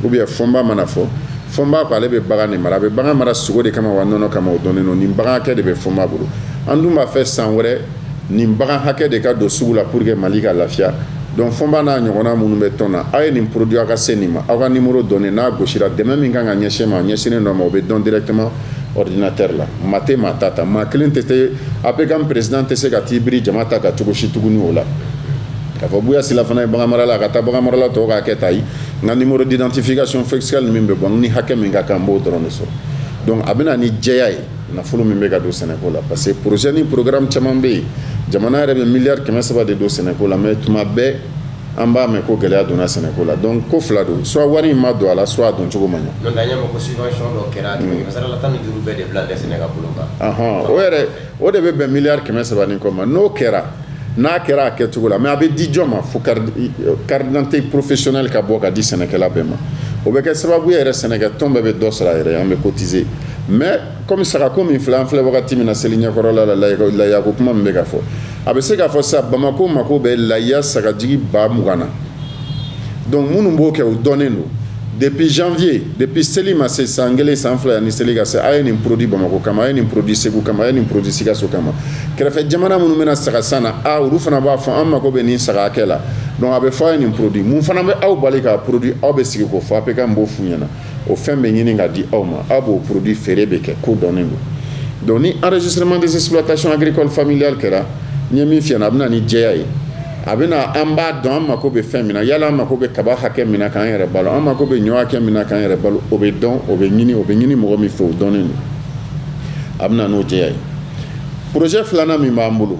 B: ou bien Fɔnba, mana fɔ Fɔnba ko ale bɛ bagan de mara, a bɛ bagan mara sogo de kama wa nɔnɔ kama, o dɔnnen don. Nin bagan hakɛ de bɛ Fɔnba bolo, an dun b'a fɛ san wɛrɛ nin bagan hakɛ de ka don sugu la pour que Mali ka lafiya. Donc Fɔnba n'a ɲɔgɔnna minnu bɛ tɔn na, aw ye nin produit, aw ka se nin ma, aw ka numéro dɔnnen n'a gosira, dɛmɛ min kan ka ɲɛsin ma, ɲɛsinnen dɔ ma, o bɛ dɔn directement ordinateur la. Maa tɛ maa ta ta, maa kelen tɛ tɛ APCAM président tɛ se ka t'i biri jama ta kan cogo si tuguni o la. K'a fɔ Buya Sila fana ye bagan marala, a ka taa bagan marala tɔw k'a kɛ ta ye, n ka numéro d'identification fiscale min bɛ bɔ, ni hakɛ min ka kan, n b'o dɔrɔn de sɔrɔ. Donc a bɛ na ni jɛya ye nafolo min bɛ ka don sɛnɛko la, parce que projet ni programme caman bɛ yen. Jamana yɛrɛ bɛ miliyari 300 de don sɛnɛko la, mais tuma bɛɛ an b'a mɛn ko gɛlɛya donna sɛnɛko la. Donc ko fila don: soit wari in ma don a la, soit a don cogo ma ɲɛ.
A: N'o tɛ an y'a mɛn ko subvention dɔ kɛra, 1500 bɛɛ de bila sɛnɛ ka bolo kan.
B: O yɛrɛ, o de bɛ bɛn miliyari 300 ni kɔ ma. N'o kɛra, n'a kɛra a kɛcogo la, mais a bɛ di jɔn ma? Fo carte d'identité professionnelle ka bɔ ka di sɛnɛkɛla bɛɛ ma. O bɛ kɛ sababu ye yɛrɛ, sɛnɛkɛ tɔn bɛɛ bɛ dɔ sɔrɔ a yɛrɛ ye, an bɛ cotiser. Mais comme sagako min filɛ, an filɛ wagati min na, seli ɲɛkɔrɔla la, layako kuma min bɛ ka fɔ, a bɛ se k'a fɔ sisan Bamako mako bɛ layiya sagajigi 20 000 na. Donc minnu b'o kɛ, o dɔnnen don depuis janvier, depuis seli ma se, san kelen, san fila yanni seli ka se, a ye nin produit Bamako kama, a ye nin produit Segu kama, a ye nin produit Sikaso kama. Kɛrɛfɛ jamana minnu bɛna saga san na, a olu fana b'a fɔ an mako bɛ nin saga hakɛ la. Donc a bɛ fɔ a ye nin produit. Mun fana bɛ aw bali k'a produit? Aw bɛ sigi k'o fɔ, APCAM b'o f'u ɲɛna, o fɛn bɛ ɲini ka di aw ma, aw b'o produit feere bɛ kɛ, ko dɔnnen don. Donc ni enregistrement des exploitations agricoles familiales kɛra, n ye min f'i ɲɛna, a bɛ na ni jɛya ye. A bɛ na, an b'a dɔn an mako bɛ fɛn min na. Yala an mako bɛ kaba hakɛ min na k'an yɛrɛ balo, an mako bɛ ɲɔ hakɛ min na k'an yɛrɛ balo, o bɛ dɔn, o bɛ ɲini, o bɛ ɲini mɔgɔ min fɛ, o dɔnnen don. A bɛ na n'o jɛya ye. Projet filanan min b'an bolo,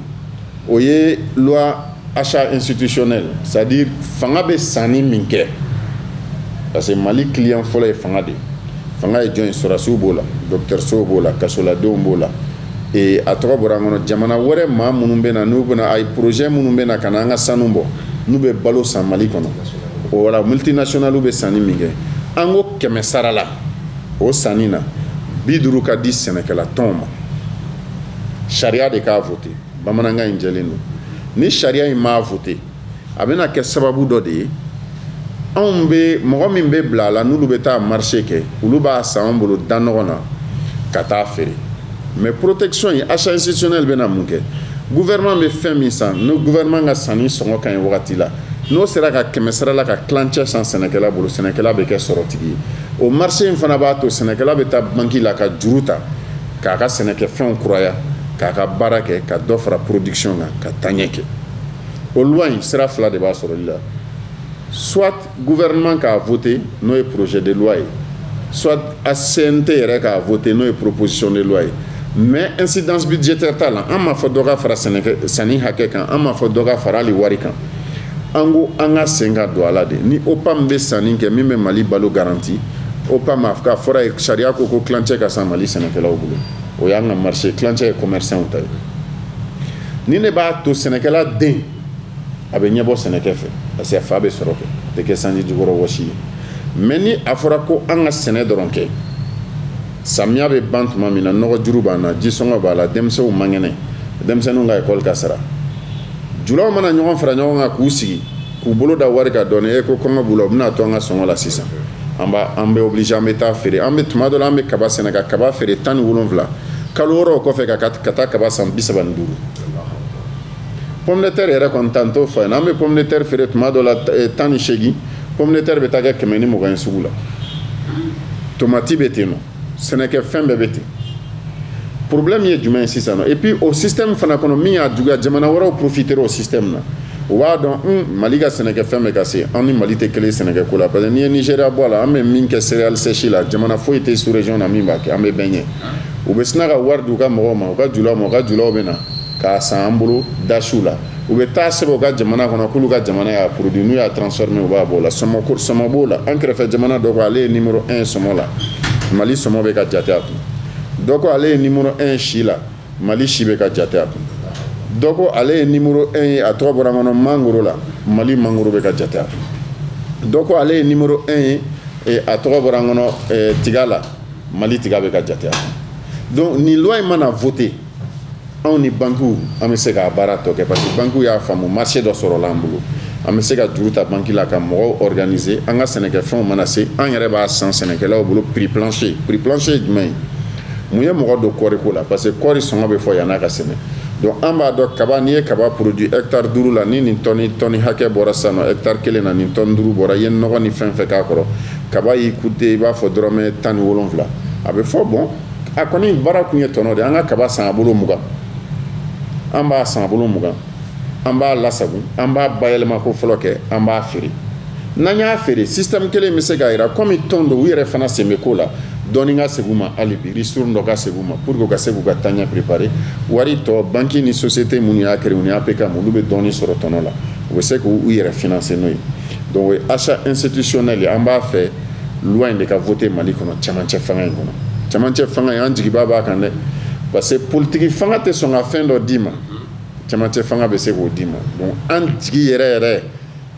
B: o ye loi achat institutionnel, c'est à dire fanga bɛ sanni min kɛ, parce que Mali client fɔlɔ ye fanga de ye. Fanga ye jɔn ye? Sɔrɔdasiw b'o la, dɔgɔtɔrɔsow b'o la, kasoladenw b'o la. Ee, a tɔgɔ bɔra an kɔnɔ, jamana wɛrɛ maa minnu bɛ na, n'u bɛna, ayi, projet minnu bɛ na ka na an ka sanu bɔ, n'u bɛ balo san Mali kɔnɔ, o wala multinationales bɛ sanni min kɛ, an ko 100 sara la, o sanni na, 50 ka di sɛnɛkɛla tɔnw ma. Sariya de k'a voté, bamanankan in jɛlen don. Ni sariya in m'a voté, a bɛna kɛ sababu dɔ de ye. Anw bɛ mɔgɔ min bɛ bila a la, n'olu bɛ taa marché kɛ, olu b'a san an bolo da nɔgɔ na ka taa feere. Mais protection in, achat institutionnel bɛna mun kɛ? Gouvernement bɛ fɛn min san, n'o gouvernement ka sanni sɔngɔ ka ɲi wagati la, n'o sera ka 100 sara la ka tilancɛ san sɛnɛkɛla bolo, sɛnɛkɛla bɛ kɛ sɔrɔtigi ye. O marché in fana b'a to sɛnɛkɛla bɛ taa banque la ka juru ta k'a ka sɛnɛkɛfɛnw kuraya, k'a ka baara kɛ, ka dɔ fara production kan, ka taaɲɛ kɛ. O loi in, sira fila de b'a sɔrɔli la: soit gouvernement k'a voté, n'o ye projet de loi ye, soit CNT yɛrɛ k'a voté, n'o ye proposition de loi ye. Mais incidence budgétaire t'a la. An m'a fɔ dɔ ka fara sɛnɛkɛ sanni hakɛ kan, an m'a fɔ dɔ ka fara hali wari kan. An ko an ka sen ka don a la de. Ni OPAM bɛ sanni kɛ min bɛ Mali balo garanti, OPAM a ka fɔra ye, sariya ko ko tilancɛ ka san Mali sɛnɛkɛlaw bolo, o y'an ka marché, tilancɛ ye commerçant ta ye. Ni ne b'a to sɛnɛkɛla den a bɛ ɲɛbɔ sɛnɛkɛ fɛ, parce que a fa bɛ sɔrɔ kɛ, a tɛ kɛ sanji jukɔrɔ wɔsi ye. Mais ni a fɔra ko an ka sɛnɛ dɔrɔn kɛ, samiya bɛ ban tuma min na, nɔgɔ juru b'an na, jisɔngɔ b'a la, denmisɛnw man kɛnɛ, denmisɛnninw ka ekɔli ka sara, julaw mana ɲɔgɔn fara ɲɔgɔn kan k'u sigi k'u bolo da wari kan dɔɔni, e ko kɔngɔ b'u la, u bɛna to an ka sɔngɔ la sisan, an b'a an bɛ obligé, an bɛ taa feere. An bɛ tuma dɔ la, an bɛ kaba sɛnɛ ka kaba feere 17, kalo 6 kɔfɛ ka taa kaba san 35. Pomme de terre yɛrɛ kɔni ta, n t'o fɔ ɲɛna. An bɛ pomme de terre feere tuma dɔ la 18, pomme de terre bɛ taa kɛ 120 ye sugu la. Tomati bɛ ten nɔ, sɛnɛkɛfɛn bɛɛ bɛ ten. Problème ye jumɛn ye sisan nɔ? Et puis o système fana kɔnɔ, min y'a juguya, jamana wɛrɛw profiter o système na. U b'a dɔn Mali ka sɛnɛkɛfɛn bɛ ka se, an ni Mali tɛ kelen sɛnɛkɛko la, parce que n'i ye Nigéria bɔ a la, an bɛ min kɛ céréales sèches la, jamana foyi tɛ sous région na min b'a kɛ, an bɛ bɛɛ ɲɛ. U bɛ sina ka wari di u ka mɔgɔw ma, u ka julaw ma, u ka julaw bɛ na k'a san an bolo dasiw la. U bɛ taa sɛbɛn u ka jamana kɔnɔ k'olu ka jamana y'a produit, n'u y'a transformé, u b'a bɔ o la. Sɔmɔ, sɔmɔ b'o la. An kɛrɛfɛ jamana dɔ ko ale ye numéro 1 sɔmɔ la, Mali sɔmɔ bɛ ka jate a kun. Dɔ ko ale ye numéro 1 si la, Mali si bɛ ka jate a kun. Dɔ ko ale ye numéro 1 ye, a tɔgɔ bɔra n kɔnɔ, mangoro la, Mali mangoro bɛ ka jate a kun. Dɔ ko ale ye numéro 1 ye, a tɔgɔ bɔra n kɔnɔ, tiga la, Mali tiga bɛ ka jate a kun. Donc nin loi in mana voté, anw ni banques an bɛ se k'a baara tɔ kɛ, parce que banques y'a faamu, marché dɔ sɔrɔla an bolo, an bɛ se ka juru ta banque la ka mɔgɔw organiser. An ka sɛnɛkɛfɛnw mana se, an yɛrɛ b'a san sɛnɛkɛlaw bolo prix plancher. Prix plancher ye jumɛn ye? Mun ye mɔgɔ don kɔɔriko la? Parce que kɔɔri sɔngɔ bɛ fɔ yann'a ka sɛnɛ. Donc an b'a dɔn kaba, n'i ye kaba produit hectare 5 la, ni nin tɔni hakɛ bɔra sisan nɔ, hectare 1 na nin tɔni 5 bɔra, i ye nɔgɔ ni fɛn fɛn k'a kɔrɔ, kaba y'i coûté i b'a fɔ dɔrɔmɛ 17. A bɛ fɔ bon, a kɔni baara kun ye tɔnɔ de ye. An ka kaba san a bolo 20, an b'a san a bolo 20, an b'a lasago, an b'a bayɛlɛma ko fɔlɔ kɛ, an b'a feere. N'an y'a feere, système kelen bɛ se k'a jira komi tɔn don, u yɛrɛ fana sen bɛ ko la, dɔɔni ka segin u ma, hali bi ristourne dɔ ka segin u ma pour que u ka se k'u ka taaɲɛ préparer. Wari tɔ, banque ni société minnu y'a créé, u ni APK, olu bɛ dɔɔni sɔrɔ tɔnɔ la, u bɛ se k'u yɛrɛ financer n'o ye. Donc o ye achat institutionnel ye. An b'a fɛ loi in de ka voter Mali kɔnɔ, cɛmancɛ fanga in kɔnɔ. Cɛmancɛ fanga in, an jigiba b'a kan dɛ, parce que politique fanga tɛ sɔn ka fɛn dɔ d'i ma, cɛmancɛ fanga bɛ se k'o d'i ma. Donc an jigi yɛrɛ yɛrɛ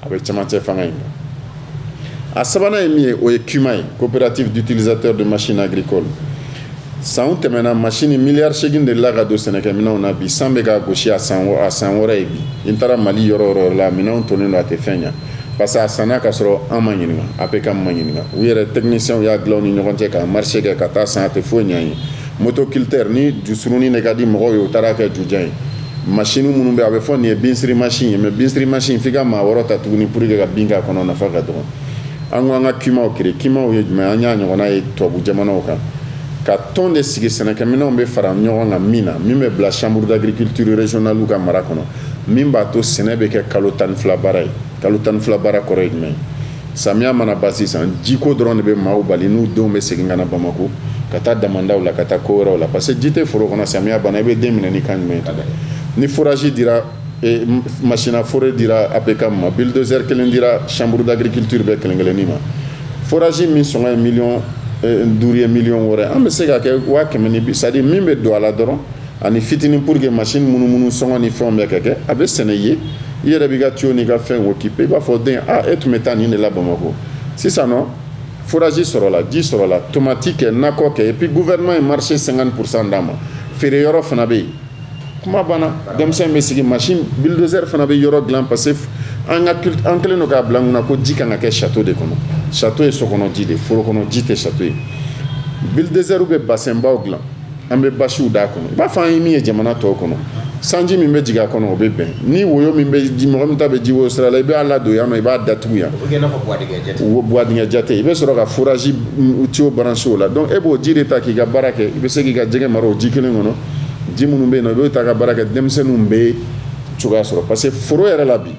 B: a bɛ cɛmancɛ fanga in kan. A sabanan ye min ye, o ye CUMA ye, coopérative d'utilisateurs de machines agricoles. San tɛmɛna, machine miliyari 8 de la ka don sɛnɛkɛminɛnw na. Bi san bɛ ka gosi, a san 6 ye bi. N taara Mali yɔrɔ o yɔrɔ la, minɛnw tonnen don, a tɛ fɛn ɲa, parce que a sanna ka sɔrɔ an ma ɲininka, APK ma ɲininka. U yɛrɛ techniciens y'a dilan u ni ɲɔgɔn cɛ ka marché kɛ ka taa san, a tɛ foyi ɲɛ ye. Motoculteur ni jusurunin de ka di mɔgɔw ye, u taara kɛ jujan ye. Machine minnu bɛ, a bɛ fɔ nin ye binsiri machine ye, mais binsiri machine f'i ka maa wɔɔrɔ ta tuguni pour que ka bin k'a kɔnɔ, nafa ka dɔgɔ. An ko an ka CUMAw créer. CUMAw ye jumɛn? An y'a ɲɔgɔnna ye tubabu jamanaw kan, ka tɔn de sigi, sɛnɛkɛminɛnw bɛ fara ɲɔgɔn kan min na, min bɛ bila chambre d'agriculture régionale ka mara kɔnɔ, min b'a to sɛnɛ bɛ kɛ kalo 12 baara ye. Kalo 12 baara kɔrɔ ye jumɛn ye? Samiya mana ban sisan, jiko dɔrɔn de bɛ maaw bali n'u denw bɛ segin ka na Bamako, ka taa damandaw la, ka taa ko wɛrɛw la, parce que ji tɛ foro kɔnɔ. Samiya banna, i bɛ den minɛ ni kan jumɛn ye? Ni forage dira, machine à forer dira APK ma, bulldozer kelen dira chambre d'agriculture bɛɛ kelen kelenni ma, forage min sɔngɔ ye miliyɔn 5 ye, miliyɔn 6, an bɛ se ka kɛ 100 000 ni bi, c'est à dire min bɛ don a la dɔrɔn ani fitinin pour que machine munumunu sɔngɔ ni fɛnw bɛɛ ka kɛ, a bɛ sɛnɛ i ye, i yɛrɛ b'i ka tuyau n'i ka fɛn occupé. I b'a fɔ den, ah, e tun bɛ taa nin de la Bamakɔ, sisan nɔ forage sɔrɔla, ji sɔrɔla, tomati kɛ, nakɔ kɛ, et puis gouvernement ye marché 50% d'a ma, feere yɔrɔ fana bɛ yen. Kuma banna, denmisɛn bɛ sigi, machine bulldozer fana bɛ yɔrɔ dilan, parce que an ka an kɛlen don k'a bila n kunna ko ji kan ka kɛ château de kɔnɔ. Château ye sokɔnɔ ji de, foro kɔnɔ ji tɛ château ye. Bulldozer bɛ bassin baw dilan, an bɛ basiw d'a kɔnɔ, i b'a fɔ an ye min ye jamana tɔw kɔnɔ. Sanji min bɛ jigin a kɔnɔ, o bɛ bɛn ni woyo min bɛ ji, mɔgɔ min ta bɛ ji woyo sira la, i b'a ladon yan nɔ, i b'a datugu yan.
A: O bɛ kɛ i n'a fɔ buwadingɛ jate.
B: Buwadingɛ jate, i bɛ sɔrɔ ka forage tuyau branché o la. Donc e b'o ji de ta k'i ka baara kɛ, i bɛ se k'i ka jɛgɛ mara o ji kelen kɔnɔ. Ji minnu bɛ yen nɔ, i b'o ta ka baara kɛ, denmisɛnninw bɛ cogoya sɔrɔ, parce que foro yɛrɛ la bi,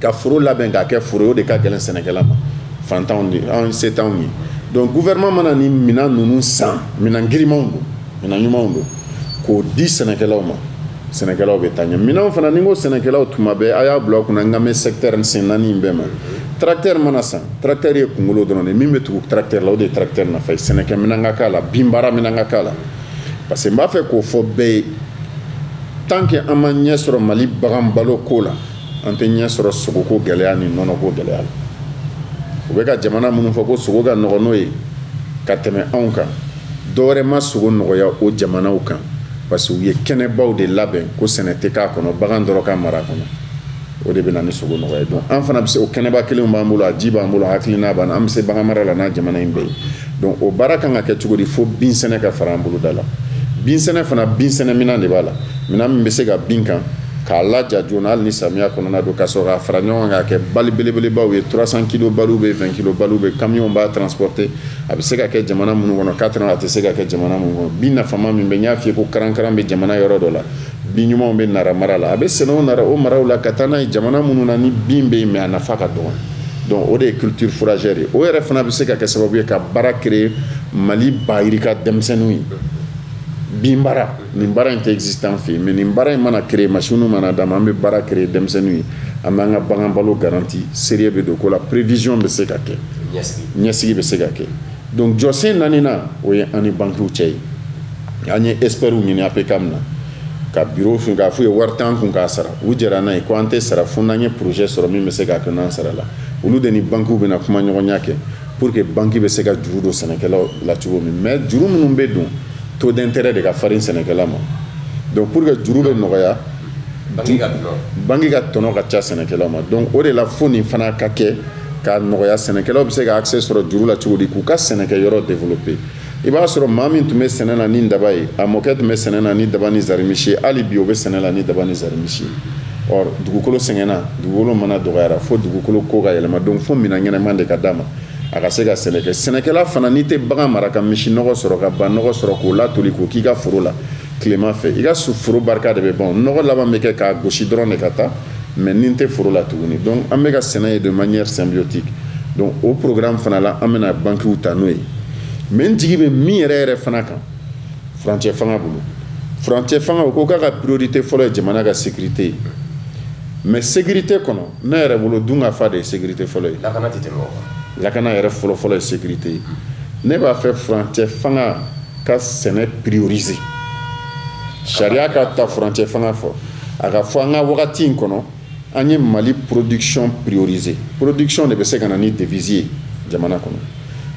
B: ka foro labɛn k'a kɛ foro ye, o de ka gɛlɛn sɛnɛkɛla ma, fantanw de anw se t'anw ye. Donc gouvernement mana ni minɛn ninnu san, minɛn girimanw don, minɛn ɲumanw don, k'o di sɛnɛkɛlaw ma, sɛnɛkɛlaw bɛ taa ɲɛ. Minɛnw fana, ni n ko sɛnɛkɛlaw, tuma bɛɛ a y'a bila aw kunna, n ka mɛn secteur sen naani in bɛɛ ma. Tracteur mana san, tracteur ye kunkolo dɔrɔn de, min bɛ tugu tracteur la, o de ye tracteur nafa ye. Sɛnɛkɛminɛn ka k'a la, binbaara minɛn ka k'a la, parce que n b'a fɛ k'o fɔ bɛɛ ye, tant que an ma ɲɛ sɔrɔ Mali bagan balo ko la, an tɛ ɲɛ sɔrɔ sogoko gɛlɛya ni nɔnɔko gɛlɛya la. U bɛ ka jamana minnu fɔ ko sogo ka nɔgɔn n'o ye ka tɛmɛ anw kan, dɔwɛrɛ ma sogo nɔgɔya o jamanaw kan, parce que u ye kɛnɛbaw de labɛn ko sɛnɛ tɛ k'a kɔnɔ, bagan dɔrɔn ka mara a kɔnɔ, o de bɛ na ni sogo nɔgɔya ye. Donc an fana bɛ se o kɛnɛba kelenw b'an bolo, a ji b'an bolo, hakilina b'an na, an bɛ se bagan mara la n'a jamana in bɛɛ ye. Donc o baara kan ka kɛ cogo di? Fo bin sɛnɛ ka fara an bolo da la. Bin sɛnɛ fana, bin sɛnɛ minɛn de b'a la, minɛn min bɛ se ka bin kan k'a laja joona, hali ni samiya kɔnɔna don, ka sɔrɔ k'a fara ɲɔgɔn kan k'a kɛ bali belebelebaw ye, 300 kilo baliw bɛ, 20 kilo baliw bɛ, camion b'a transporter. A bɛ se ka kɛ jamana minnu kɔnɔ 4 ans, a tɛ se ka kɛ jamana minnu kɔnɔ. Bin nafama min bɛ, n y'a f'i ye ko karankaran bɛ jamana yɔrɔ dɔ la, bin ɲumanw bɛ Nara mara la, a bɛ sɛnɛ o nara o maraw la ka taa n'a ye jamana minnu na ni bin bɛ yen, mais a nafa ka dɔgɔ. Donc o de ye culture fourragère ye. O yɛrɛ fana bɛ se ka kɛ sababu ye ka baara créer Mali ba yirika denmisɛnninw ye. Bin baara, nin baara in tɛ exister an fɛ yen, mais nin baara in mana créer, machine mana d'a ma, an bɛ baara créer denmisɛnninw ye, an b'an ka bagan balo garanti, sérieux bɛ don ko la, prévision bɛ se ka kɛ, ɲɛsigi bɛ se ka kɛ. Donc jɔsen naaninan, o ye an ni bankiw cɛ ye. An ye experts ɲini APK na ka bureau fun k'a f'u ye wari t'an kun k'a sara. U jɛra n'a ye ko an tɛ sara fo n'an ye projet sɔrɔ min bɛ se k'a kɛ n'an sara la. Olu de ni bankiw bɛna kuma ɲɔgɔnya kɛ pour que banque bɛ se ka juru don sɛnɛkɛlaw la cogo min. Mais juru minnu bɛ don, taux d'intérêt de ka farin sɛnɛkɛla ma. Donc pour que juru bɛ nɔgɔya, banque ka tɔnɔ ka ca sɛnɛkɛlaw ma. Donc o de la fo nin fana ka kɛ k'a nɔgɔya, sɛnɛkɛlaw bɛ se ka accès sɔrɔ juru la cogo di k'u ka sɛnɛkɛ yɔrɔ développer. I b'a sɔrɔ maa min tun bɛ sɛnɛ na ni daba ye, a mɔkɛ tun bɛ sɛnɛ na ni daba ni zarimisi ye, hali bi o bɛ sɛnɛ la ni daba ni zarimisi ye. Or dugukolo sɛgɛnna, dugukolo mana dɔgɔyara, fo dugukolo ko ka yɛlɛma. Donc fo minɛn ɲɛnɛman de ka d'a ma a ka se ka sɛnɛ kɛ. Sɛnɛkɛla fana, n'i tɛ bagan mara ka misi nɔgɔ sɔrɔ, ka ba nɔgɔ sɔrɔ k'o latoli k'o k'i ka foro la tilema fɛ, i ka foro barika de bɛ ban. Nɔgɔ laban bɛ kɛ k'a gosi dɔrɔn de ka taa, mais ni tɛ foro la tuguni. Donc an bɛ ka sɛnɛ ye de manière symbiotique. Donc o programme fana la, an bɛna bankiw ta n'o ye. Mais n jigi bɛ min yɛrɛ yɛrɛ fana kan, furancɛ fanga bolo, furancɛ fanga o ko k'a ka priorité fɔlɔ ye jamana ka sécurité ye. Mais sécurité kɔnɔ, ne yɛrɛ bolo, dun ka fa de ye sécurité fɔlɔ ye.
A: Lakana tɛ tɛmɛ o kan.
B: Lakana yɛrɛ fɔlɔ fɔlɔ ye sécurité ye. Ne b'a fɛ furancɛ fanga ka sɛnɛ prioriser, sariya ka ta furancɛ fanga fɔ, a ka fɔ an ka wagati in kɔnɔ, an ye Mali production prioriser. Production de bɛ se ka na ni devise ye jamana kɔnɔ,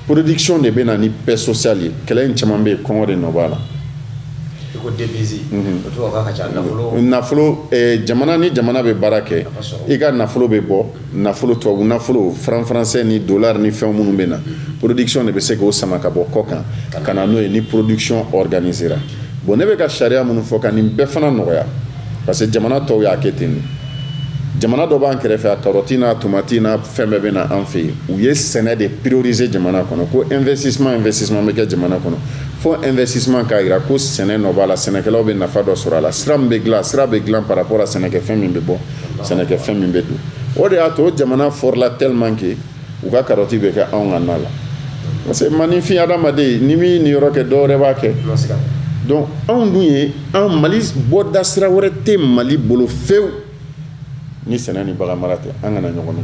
B: production de bɛ na ni paix sociale ye. Kɛlɛ in caman bɛ yen, kɔngɔ de nɔ b'a la.
A: I ko devise, o tɔgɔ k'a ka ca nafolo.
B: Nafolo, jamana ni jamana bɛ baara kɛ, i ka nafolo bɛ bɔ, nafolo tubabu nafolo, franc français ni dollar ni fɛn minnu bɛ na, production de bɛ se k'o sama ka bɔ kɔ kan ka na n'o ye ni production organisera. Bon, ne bɛ ka sariya minnu fɔ ka nin bɛɛ fana nɔgɔya, parce que jamana tɔw y'a kɛ ten de. Jamana dɔ b'an kɛrɛfɛ, a karɔti n'a tomati n'a fɛn bɛɛ bɛ na an fɛ yen. U ye sɛnɛ de prioriser jamana kɔnɔ, ko investissement bɛ kɛ jamana kɔnɔ, fo investissement k'a jira ko sɛnɛ nɔ b'a la, sɛnɛkɛlaw bɛ nafa dɔ sɔrɔ a la. Sira min bɛ dilan, sira bɛ dilan par rapport à sɛnɛkɛfɛn min bɛ bɔ, sɛnɛkɛfɛn min bɛ don. O de y'a to o jamana fɔrila tellement que u ka karɔti bɛ kɛ anw ka na la, parce que maninfin adamaden, ni min niyɔrɔ kɛ, dɔwɛrɛ b'a kɛ. Donc anw dun ye an Mali bɔda sira wɛrɛ tɛ Mali bolo fewu ni sɛnɛ ni bagan mara tɛ. An kana ɲɔgɔn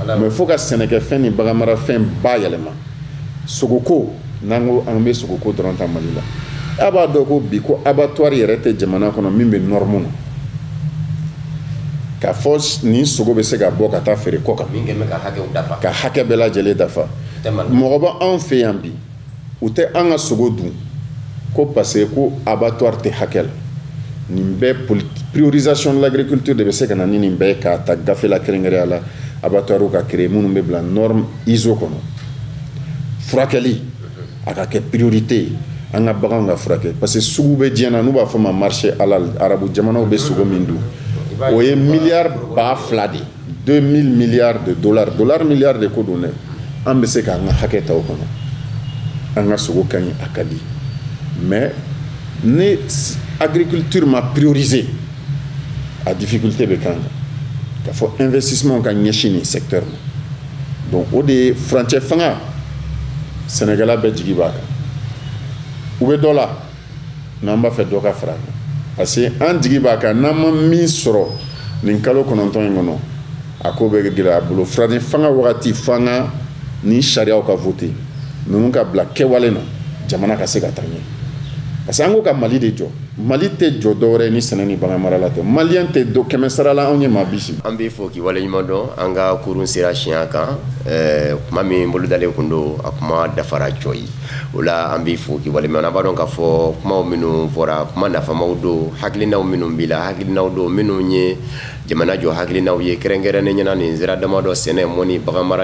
B: nɛgɛ, mais fo ka sɛnɛkɛfɛn ni bagan marafɛn ba yɛlɛma. Sogoko, n'an ko an bɛ sogoko dɔrɔn ta Mali la, a b'a dɔn ko bi ko abattoir yɛrɛ tɛ jamana kɔnɔ min bɛ norme na k'a fɔ nin sogo bɛ se ka bɔ ka taa feere kɔ kan.
A: Min kɛ bɛ ka hakɛw dafa.
B: Ka hakɛ bɛɛ lajɛlen dafa. Mɔgɔ bɛ anw fɛ yan bi, u tɛ an ka sogo dun ko parce que ko abattoir tɛ hakɛ la. Nin bɛɛ, priorisation de l'agriculture de bɛ se ka na ni nin bɛɛ ye, k'a ta gafe la kɛrɛnkɛrɛnya la, abattoir ka créer minnu bɛ bila norme ISO kɔnɔ. Furakɛli a ka kɛ priorité ye, an ka baganw ka furakɛ, parce que sugu bɛ diɲɛ na n'u b'a fɔ ma marché halal, arabu jamanaw bɛ sogo min dun, o ye miliyari 2000 de ye, 2000 milliards de dollars, dollar milliard de ko don dɛ. An bɛ se k'an ka hakɛ ta o kɔnɔ, an ka sogo ka ɲi, a ka di. Mais ni agriculture ma prioriser, a difficulté bɛ kan kan k'a fɔ investissement ka ɲɛsin nin secteur ma. Donc o de ye furancɛ fanga, sɛnɛkɛla bɛɛ jigi b'a kan, u bɛ dɔ la, n'an b'a fɛ dɔ ka fara a kan, parce que an jigi b'a kan, n'an ma min sɔrɔ nin kalo 9 in kɔnɔ, a ko bɛ gɛlɛya a bolo. Furancɛ fanga wagati, f'an ka nin sariyaw ka voter, ninnu ka bila kɛwale na, jamana ka se ka taa ɲɛ, parce que an ko ka Mali de jɔ. Mali tɛ jɔ dɔwɛrɛ ni sɛnɛ ni bagan mara la tɛ. Maliyɛn tɛ dɔ 100 sara la, anw ye maa 80.
A: An b'i fo k'i waleɲuman dɔn. An ka kurun sera siɲɛ kan, kuma min bolodalen kun don, a kuma dafara jɔ ye o la. An b'i fo k'i waleɲuman. An b'a dɔn k'a fɔ kumaw minnu fɔra, kuma nafamaw don, hakilinaw minnu b'i la, hakilinaw don minnu ye jamana jɔ hakilinaw ye, kɛrɛnkɛrɛnnen ɲɛna nin sira damadɔ, sɛnɛ, mɔni, bagan mara.